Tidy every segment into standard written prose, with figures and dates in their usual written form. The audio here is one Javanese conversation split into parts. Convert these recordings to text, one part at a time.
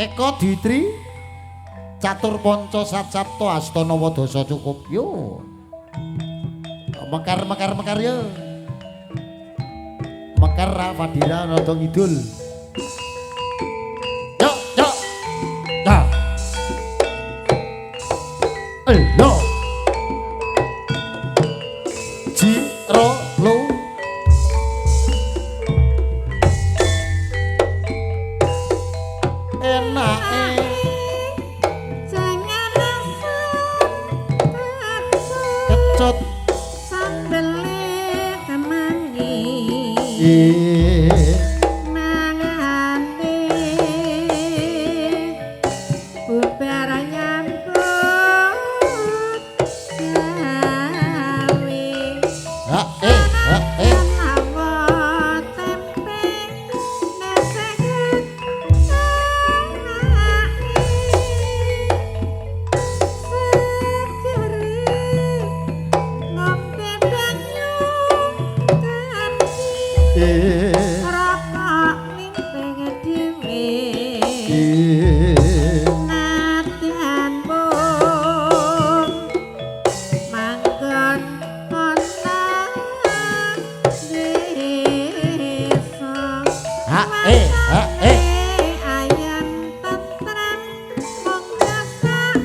Eko Dwi Tri Catur Panca Sat Sapta Asta Nawa Dasa cukup yo. Mekar mekar mekar yo. Mekar ra Fadila rada ngidul. Yo yo. Dah. Elo. Ji ro lo. Enake jangan rasa kecut sambele kemangi mangane bubar nyambut gawe ha eh ha eh rokok linting dhewe nadyan mung manggon ana desa ha eh ha eh ayam tentrem mung sak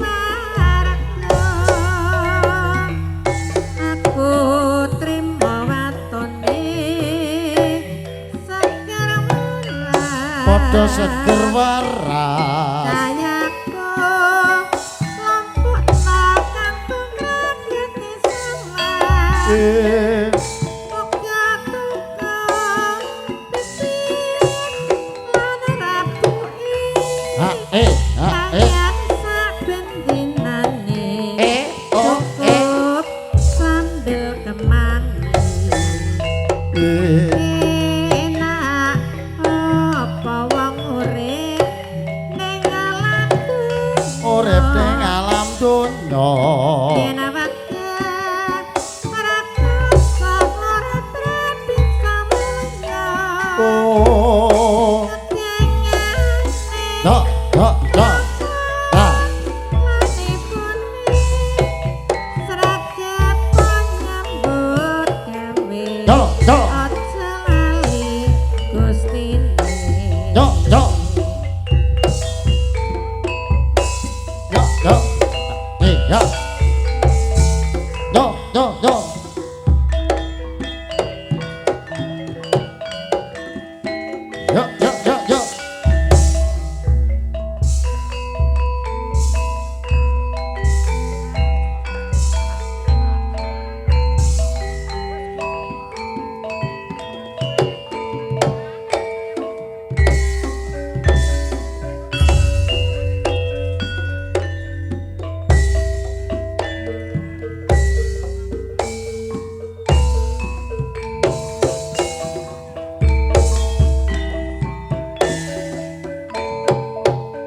warga aku trimo watone seger waras padha seger waras kayaku lompokno kangkung ragati sawah muga tukang pitik lan rapuki ha eh ha eh mangan saben dinane eh oh eh cukup sambil kemangi enak apa wong urip ning alam donya urip ning alam donya yen awake ora kuasa ora bisa mulya oh kekengane do do do ha lanipune sregep nyambut gawe do do aja lali Gustine do do yo yo eh ya do do do yo yo yo yo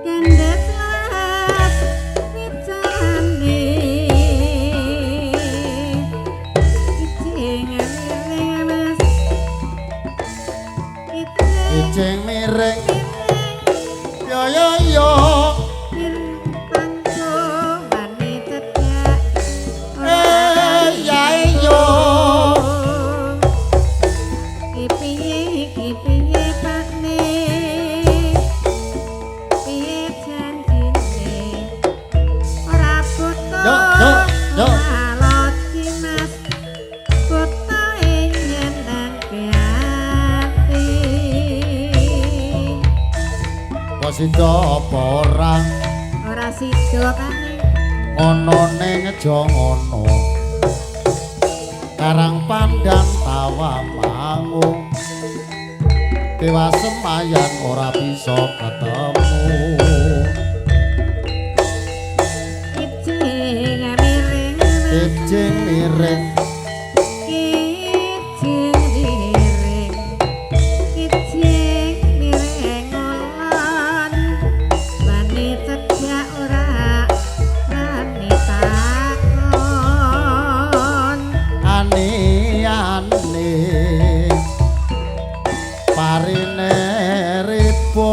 Kendhes las wicarane ijing miring mas ijing ijing miring yo yo yo kanggo wani cedhak eh ya yo iki piye iki piye pakne piye janjine ora butuh Yo, yo, yo. aloji mas butuhe nyenengke ati kok sida apa ora ora sida kane ana ning aja ngono karang pandan tawa mangu dewa semayan ora bisa ketemu ijing miring ijing miring kijing miring kijing miring ngulon wani cedhak ora wani takon ani ane parine ribo.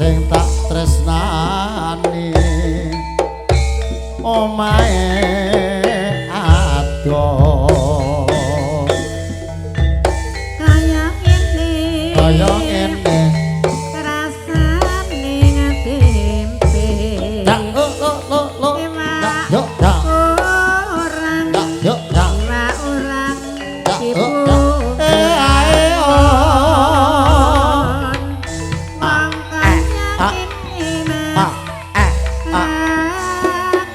Sing tak tresnani omahe adoh. Kaya ngene, kaya ngene rasane tempe. Tak lo lo lo lo. Tak yo tak. Orang Tak yo tak. Iwak orang Tak tipu. yo tak. Eh ae oh. Wong kaya Ah. ngene Ah eh ah.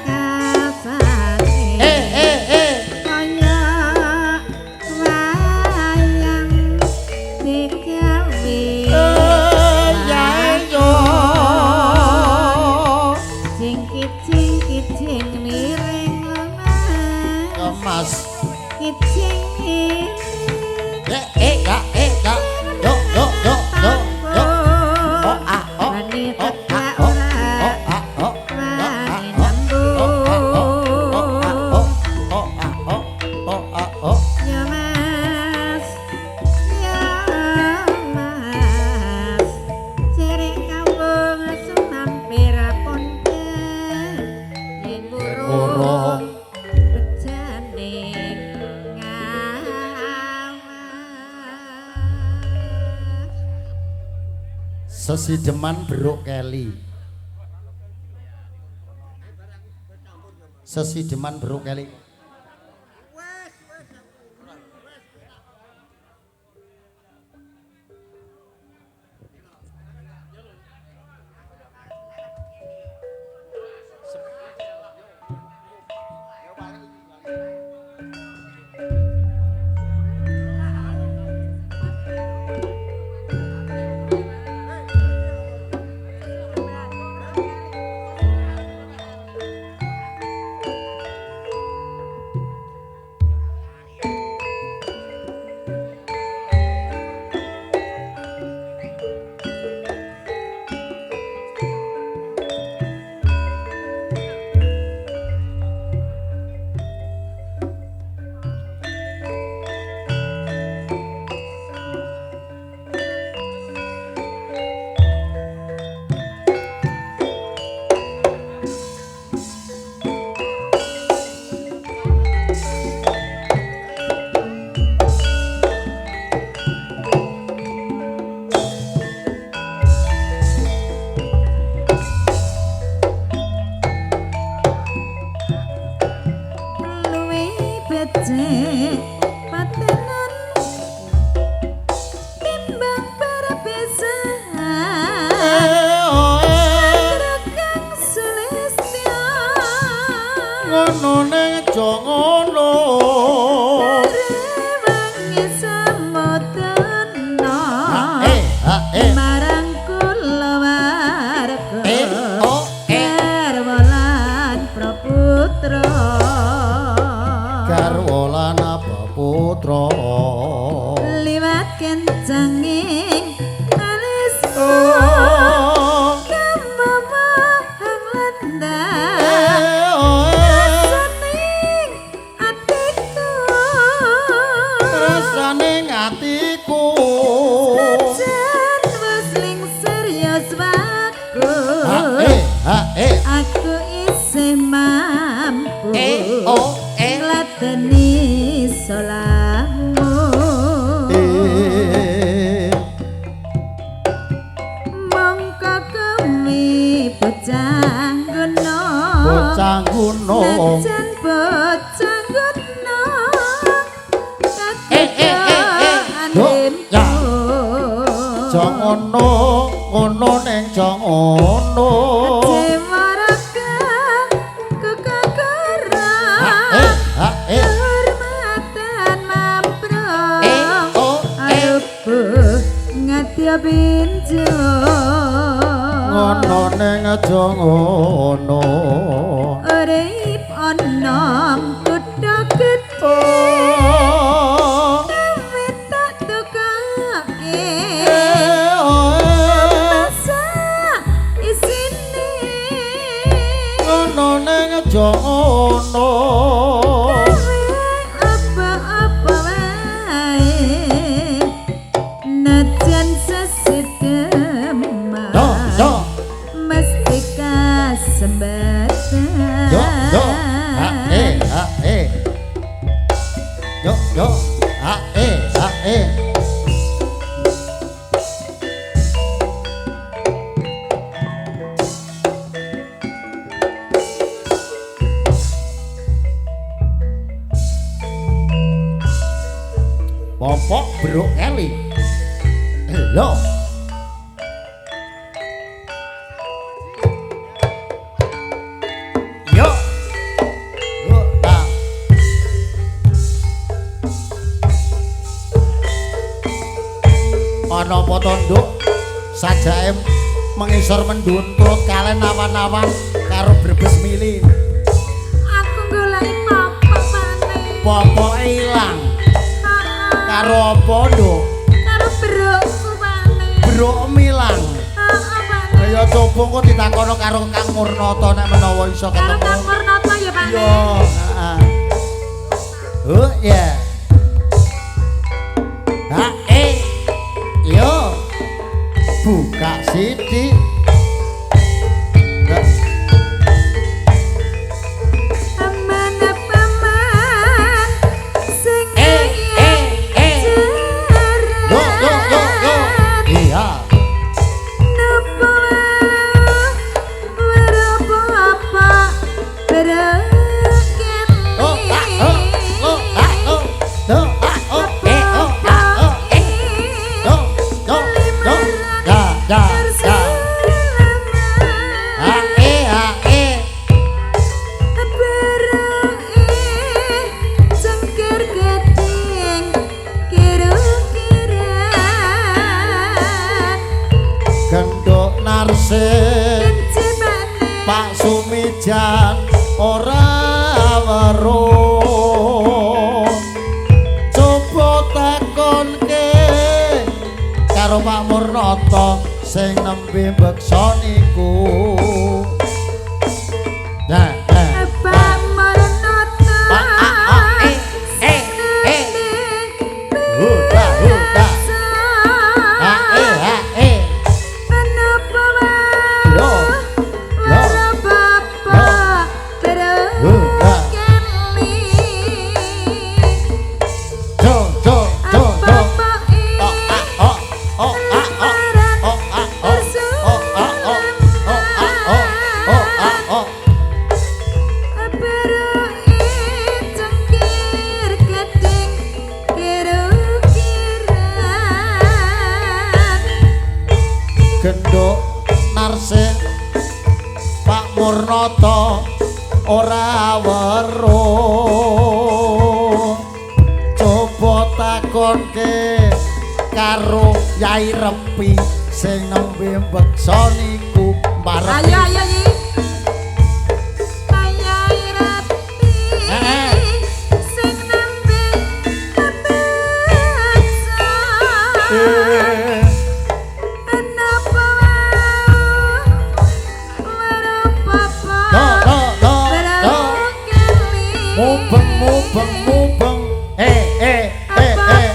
Rasane Eh eh eh. kaya wayang digawe. Eh ya yo. Sing kijing kijing miring lemas. Kemas. Kijing miring Eh eh ya eh ya. Yo yo yo yo yo. Oh ah oh. Wani Oh ah tegak oh. ora Oh ah oh. Oh ah wani oh. Oh ah oh. Oh ah nembung. oh. Oh ah oh. Oh ah oh. Ya Mas, ya Mas, cerek kawung sumampir pondhe yen Urung. urung bejane ngawas. Sesideman beruk keli. Sesideman beruk keli. Luwih becik patenan timbang perpisahan. Eh oh eh. Kang Sulistya Ngono ning aja ngono. rewangi samudana Ha eh ha eh. marang kulawarga Eh oh eh. garwa lan praputra. Garwa lan putra. Liwat kencanging alis Oh. kemamahang lendah. Eh oh eh. Rasaning atiku Rasane atiku. Jan wis lingsir yuswaku. Ha eh ha eh. Aku isih mampu Eh oh eh. ngladeni salahmu. Eh. Mongko kowe bocah gunung. Bocah gunung. Najan bocah gunung. Eh, eh, eh, eh. Yo, ya. Aja ngono, ngono ning aja ngono. Jewaraga kekakara. Ha eh ha eh. Kehormatan mamprong. Eh oh eh. Arubuh ngadya pinju. Ngono ning aja ngono. Urip ana kutha gedhe. Oh. Kowe tak tukake. Eh oh eh. Masa isine. Ngono ning aja ngono. Kowe apa-apa wae. Najan sesidem. Yo yo Lho. Yo. Yo, nah. Ana apa to, Nduk? Sajake mengisor mendun turut kalen awan-awan karo brebes mili. Aku goleki popok pane. Popoke ilang. Karo apa, Nduk? Karo brokku pane. Brok milang. Heeh, pane. Kaya coba engko ditakono karo Kang Murnata nek menawa iso Karo ketemu. Kang Murnata ya, pane. Yo, heeh. Oh, ya. Ha, eh. Yo. Buka sithik. Aman-aman sing Eh, eh, eh. Yo, yo, yo, yo. Iya. Napa weruh apa berkeli. Oh, ah, oh, oh, ah, oh. Do, ah, oh, eh, oh, ah, oh, eh. Do, do, do. Da, da, da. Ah, eh, ah, eh. Cengkir gading kiru-kiran. Genduk narsih Benci pane. Pak Sumijan ora weruh. Coba takonke karo Pak Murnata sing nembe beksa niku. Nah, nah. Pak Murnata. Pak, ah, ah, eh, eh, eh. Huda, huda. Ah, eh, ah, eh. Kenapa Yo, yo, bapak Huda. berkeli. Jo, jo, jo, jo. Apa Oh, ah, oh, oh, ah, oh. Oh, ah, oh. Oh, ah, oh. Oh, ah, oh. Oh, ah, oh. Cengkir gading kiru-kiran. Genduk narsih Pak Murnata ora weruh. Coba takonke karo Yai Repi sing nembe beksa niku Mbak Repi. Ayo ayo yi. Ayo Repi. Eh. Sing nembe beksa. Eh, Kenapa weruh papa Do, do, do, do. berkeli. Mubeng, mubeng, mubeng. Eh, eh, eh, eh.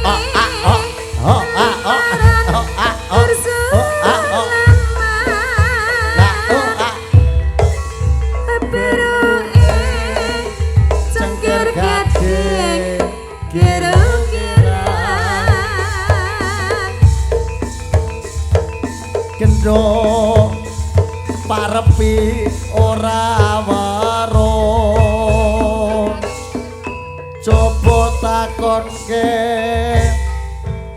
Oh, ah, oh. Oh, ah, oh. Oh, ah, oh. Oh, ah, oh. Nah, oh, ah. Cengkir gading kiru-kiran. Genduk parepi ora weruh. Coba takonke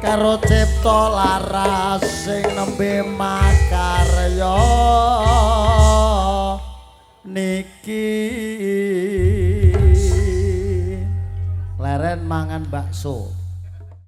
karo Cipta Laras sing nembe makarya niki. Leren mangan bakso.